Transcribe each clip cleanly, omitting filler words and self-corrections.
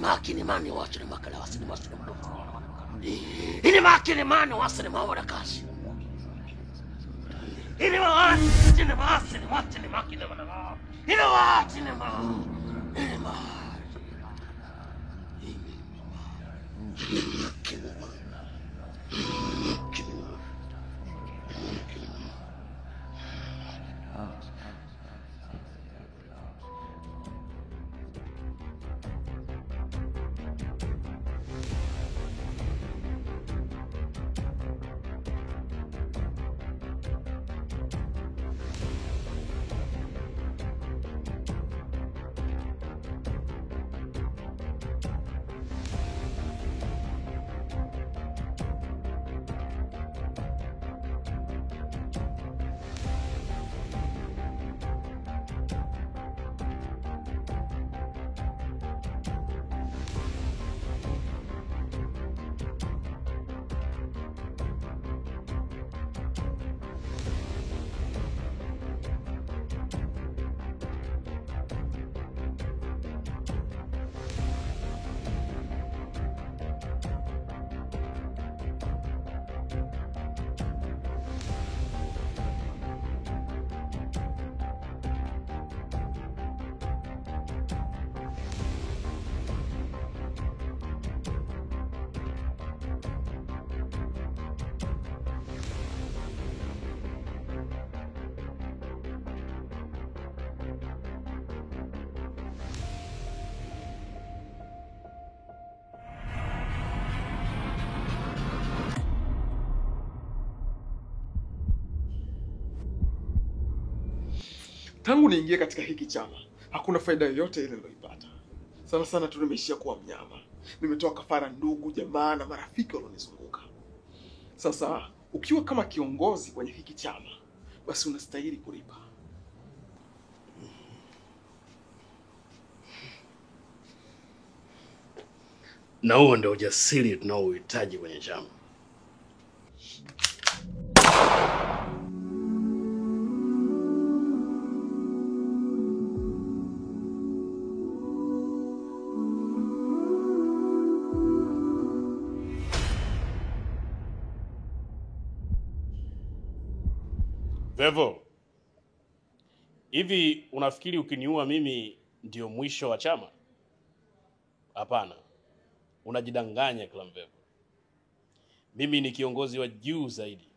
Makini mani wasini makala wasini wasini ini makini mani wasini mawara kashi ini wasini wasini wasini makini mana ini wasini ma ini ma Tangu niingie katika hiki chama, hakuna faida yoyote ile niliyoipata. Sana sana tu nimeishia kuwa mnyama. Nimetoa kafara ndugu, jamaa na marafiki walionizunguka. Sasa ukiwa kama kiongozi kwenye hiki chama, basi unastahili kulipa. Na huo ndio ujasiri tunaohitaji kwenye chama. Vevo, hivi unafikiri ukiniua mimi ndio mwisho wa chama? Hapana. Unajidanganya Clamvevo. Mimi ni kiongozi wa juu zaidi.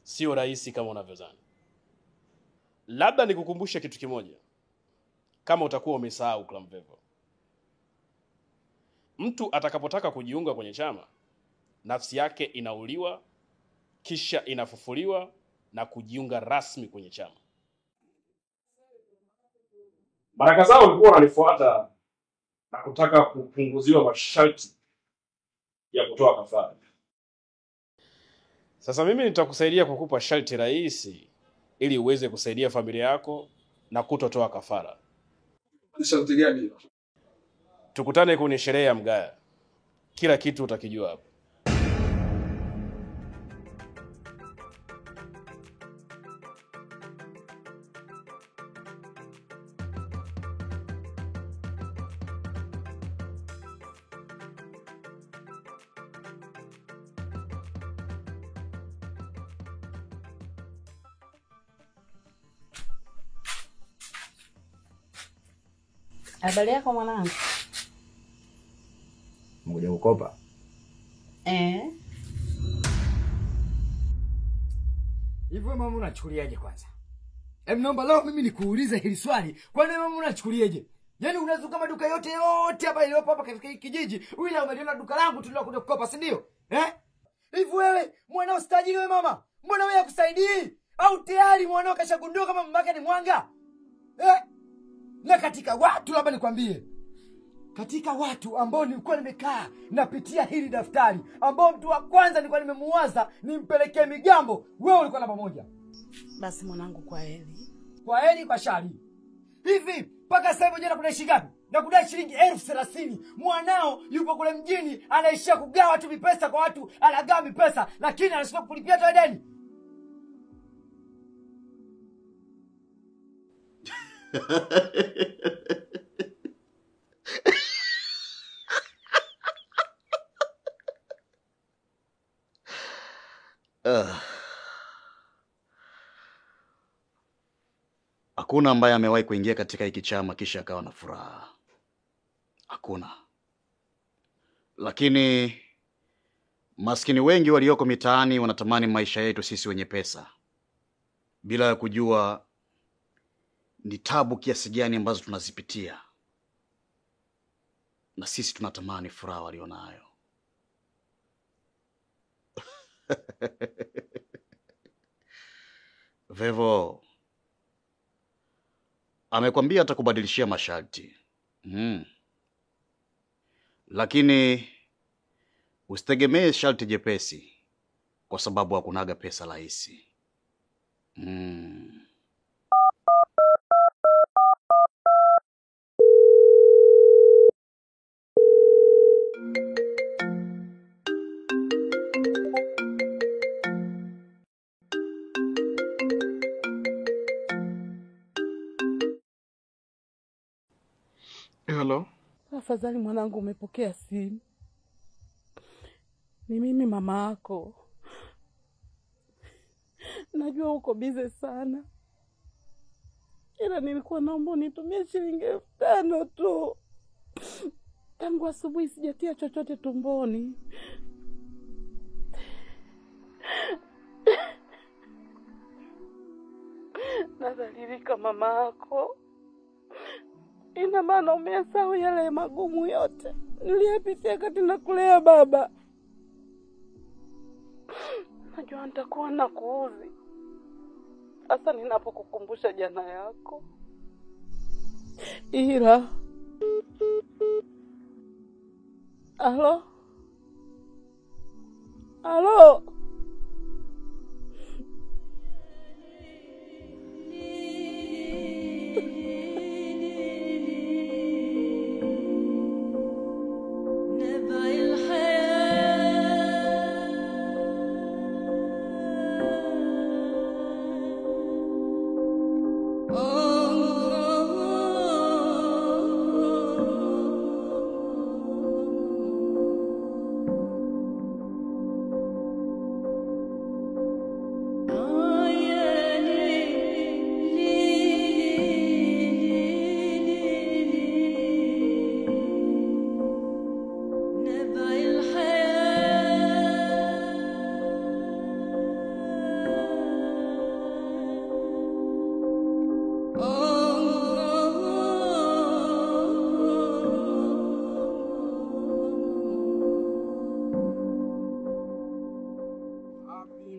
Sio rahisi kama unavyozani. Labda nikukumbushe kitu kimoja, kama utakuwa umesahau Clamvevo. Mtu atakapotaka kujiunga kwenye chama, nafsi yake inauliwa, kisha inafufuliwa na kujiunga rasmi kwenye chama. Baraka zao walikuwa wananifuata na kutaka kupunguziwa masharti ya kutoa kafara. Sasa mimi nitakusaidia kukupa sharti rahisi ili uweze kusaidia familia yako na kutotoa kafara. Ni sharti gani hilo? Tukutane kwenye sherehe ya Mgaya. Kila kitu utakijua hapo. Habari yako mwanangu? Mkuja kukopa? Eh. Hivyo mama unachukuliaje kwanza? Hem, naomba leo mimi nikuulize hili swali. Kwani mama unachukuliaje? Yaani unazuka maduka yote yote hapa iliyopo hapa katika kijiji, ila umeliona duka langu tu kuja kukopa, si ndio? Eh? Hivyo wewe mwanao sitajiri wewe mama? Mbona wewe hakusaidii? Au tayari mwanao kashagundua kama mamake ni mwanga? Eh? Na katika watu labda nikwambie, katika watu ambao nilikuwa nimekaa napitia hili daftari, ambao mtu wa kwanza nilikuwa nimemuwaza nimpelekee migambo, wewe ulikuwa namba moja. Basi mwanangu, kwa heri. Kwa heri kwa shari. Hivi mpaka sasa hivi jana kuna shilingi ngapi? Na kudai shilingi 30,000. Mwanao yupo kule mjini anaishia kugawa tu mipesa kwa watu, anagawa mipesa lakini anashindwa kulipia hata deni. Hakuna ambaye amewahi kuingia katika hiki chama kisha akawa na furaha. Hakuna. Lakini maskini wengi walioko mitaani wanatamani maisha yetu sisi wenye pesa, bila ya kujua ni tabu kiasi gani ambazo tunazipitia, na sisi tunatamani furaha walionayo. Vevo amekwambia atakubadilishia masharti. Lakini usitegemee sharti jepesi, kwa sababu hakunaga pesa rahisi. Hello. Afadhali mwanangu umepokea simu. Ni mimi mama yako. Najua uko busy sana, ila nilikuwa naomba unitumie shilingi 5,000 tu. Tangu asubuhi sijatia chochote tumboni. Nadhalilika mama yako. Ina maana umesahau yale magumu yote niliyapitia kati na kulea baba. Najua nitakuwa nakuudhi hasa ninapokukumbusha jana yako, ila alo alo.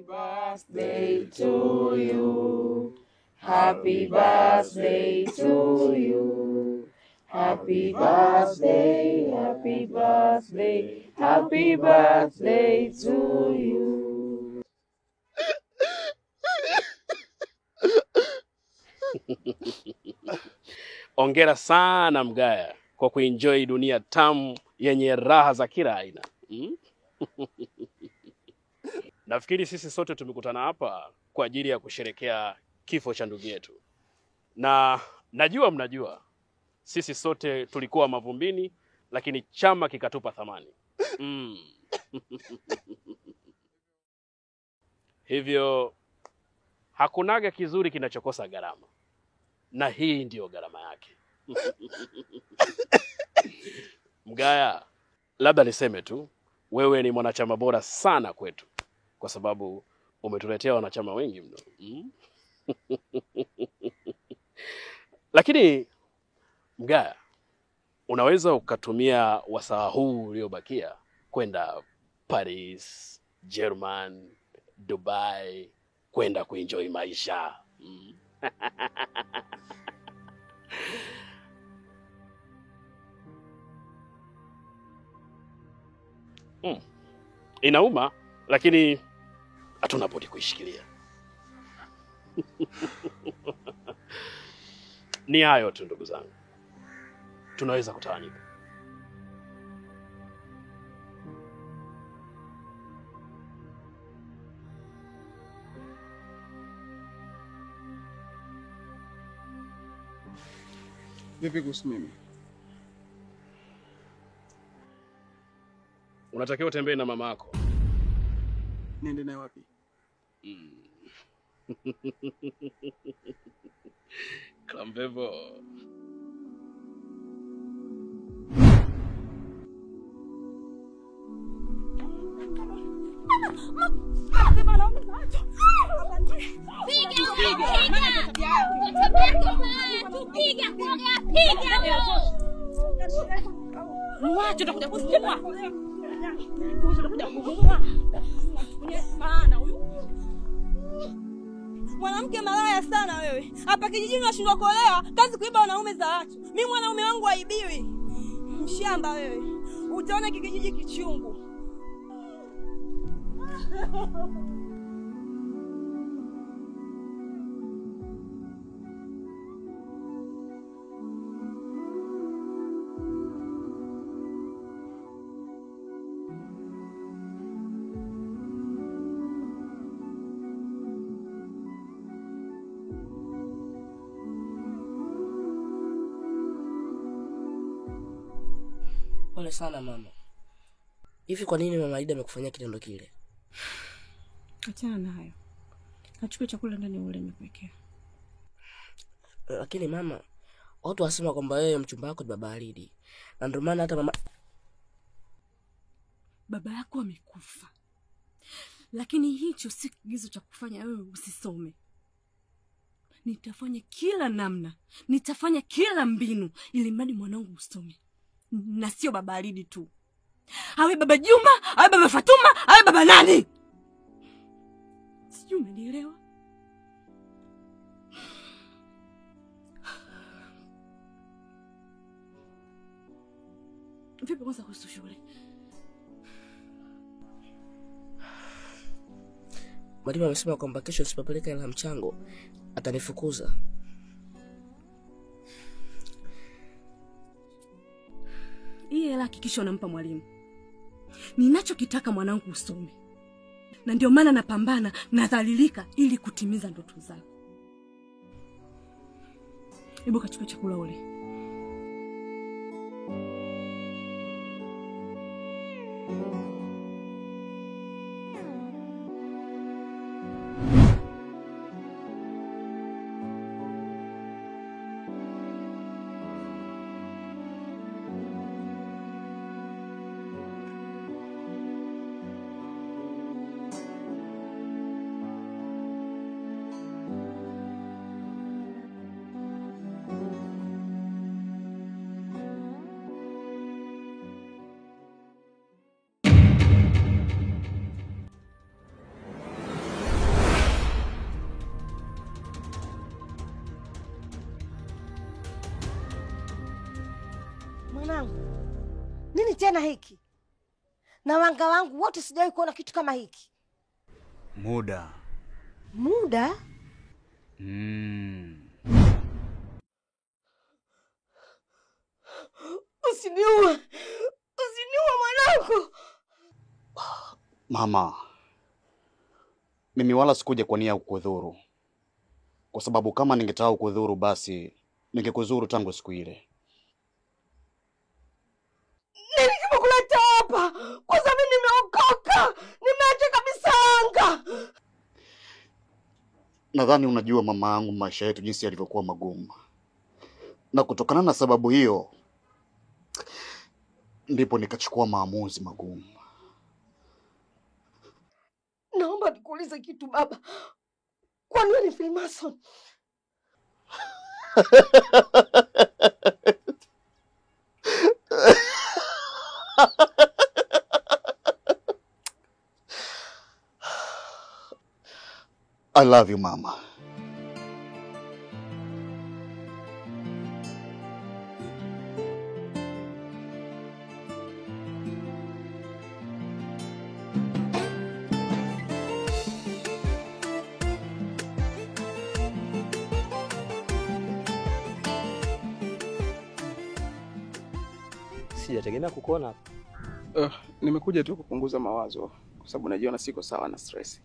Birthday to you. Happy birthday to you. Happy birthday, happy birthday, happy birthday to you. Ongera sana Mgaya kwa kuenjoy dunia tamu yenye raha za kila aina. Nafikiri sisi sote tumekutana hapa kwa ajili ya kusherekea kifo cha ndugu yetu. Na najua mnajua sisi sote tulikuwa mavumbini, lakini chama kikatupa thamani. Hivyo hakunaga kizuri kinachokosa gharama, na hii ndiyo gharama yake. Mgaya, labda niseme tu wewe ni mwanachama bora sana kwetu, kwa sababu umetuletea wanachama wengi mno. Lakini Mgaya, unaweza ukatumia wasaa huu uliobakia kwenda Paris, German, Dubai, kwenda kuenjoy maisha. Inauma, lakini hatuna budi kuishikilia. Ni hayo tu ndugu zangu. Tunaweza kutawanyika. Vipi kuhusu mimi? Unatakiwa utembee na mama yako. Niende naye wapi? Klamvevo. Mwanamke malaya sana wewe. Hapa kijijini unashindwa kuolewa, kazi kuiba wanaume za watu. Mimi mwanaume wangu haibiwi. Mshamba wewe. Utaona kijiji kichungu. Pole sana mama. Hivi kwa nini mama Aida amekufanyia kitendo kile? Achana na hayo. Achukue chakula ndani ule nimekuwekea. Lakini mama, watu wasema kwamba wewe mchumba wako ni baba Alidi. Na ndio maana hata mama baba yako amekufa. Lakini hicho si kigezo cha kufanya wewe usisome. Nitafanya kila namna, nitafanya kila mbinu ili mradi mwanangu usome. Na sio baba Alidi tu. Awe baba Juma, awe baba Fatuma, awe baba nani? Sijui umenielewa? Vipi kwanza kuhusu shule? Mwalimu amesema kwamba kesho usipopeleka hela mchango atanifukuza. Hii hela hakikisha unampa mwalimu. Ninachokitaka mwanangu usome. Na ndio maana napambana, nadhalilika ili kutimiza ndoto zako. Hebu kachukua chakula ule. Nini tena hiki? Na wanga wangu wote sijawahi kuona kitu kama hiki. Muda. Muda? Usiniue. Usiniue mwanangu. Mama, mimi wala sikuja kwa nia kukudhuru. Kwa sababu kama ningetaka kukudhuru basi ningekudhuru tangu siku ile. Nini kimekuleta hapa? Kwa sababu nimeokoka, nimeacha kabisa anga. Nadhani unajua mama yangu maisha yetu jinsi yalivyokuwa magumu. Na kutokana na sababu hiyo ndipo nikachukua maamuzi magumu. Naomba nikuulize kitu baba. Kwani wewe ni Freemason? I love you, mama. Sijategemea kukuona hapa. Nimekuja tu kupunguza mawazo kwa sababu najiona siko sawa na stress.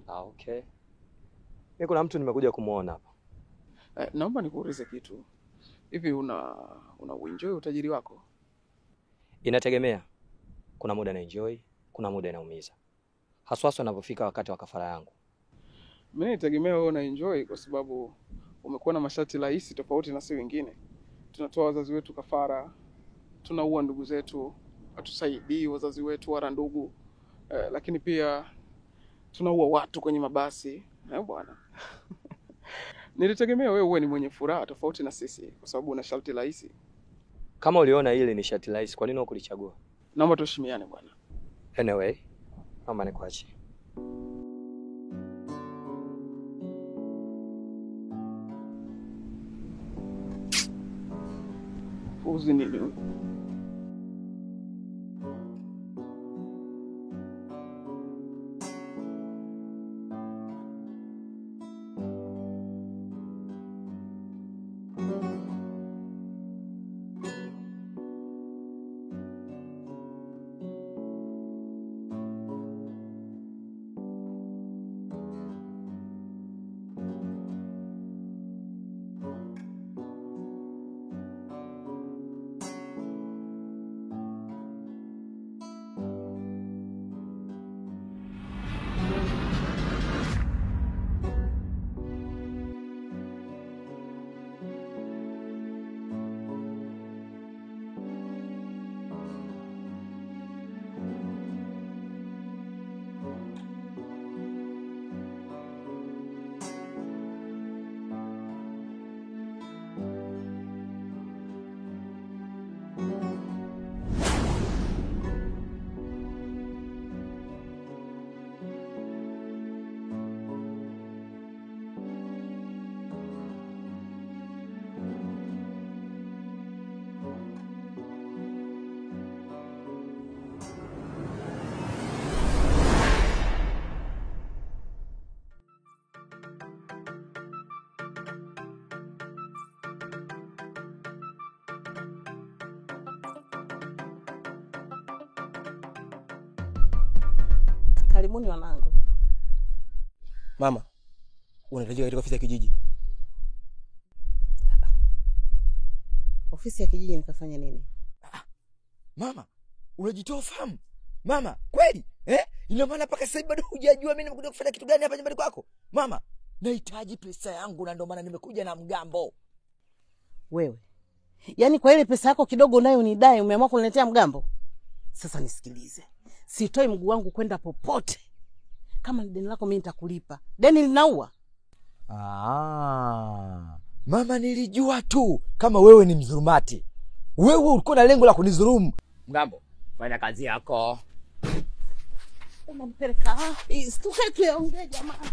Ah, okay. Mimi kuna mtu nimekuja kumuona hapa. Naomba nikuulize kitu. Hivi una enjoy utajiri wako? Inategemea. Kuna muda na enjoy, kuna muda inaumiza. Haswa unapofika wakati wa kafara yangu. Mimi nitegemea wewe una enjoy kwa sababu umekuwa na masharti rahisi tofauti na si wengine. Tunatoa wazazi wetu kafara, tunaua ndugu zetu, hatusaidii wazazi wetu wala ndugu. Lakini pia tunaua watu kwenye mabasi. Bwana. Nilitegemea wewe uwe ni mwenye furaha tofauti na sisi kwa sababu una sharti rahisi. Kama uliona ile ni sharti rahisi, kwa nini hukulichagua? Naomba tuheshimiane bwana. Anyway, naomba nikuache. Uzi nini huyu? Karibuni wanangu. Mama, unahitajika katika ofisi ya kijiji. Ofisi ya kijiji nikafanya nini? Mama, unajitoa fahamu. Mama, kweli? Ina maana mpaka sasa bado hujajua mimi nimekuja kufanya kitu gani hapa nyumbani kwako? Mama, nahitaji pesa yangu na ndio maana nimekuja na mgambo. Wewe. Yaani kwa ile pesa yako kidogo nayo nidai umeamua kuniletea mgambo? Sasa nisikilize. Sitoi mguu wangu kwenda popote. Kama ni deni lako mimi nitakulipa. Deni linaua. Mama, nilijua tu kama wewe ni mzurumati. Wewe ulikuwa na lengo la kunidhulumu. Mgambo, fanya kazi yako. Unampeleka wapi? Tukae tuongee jamani.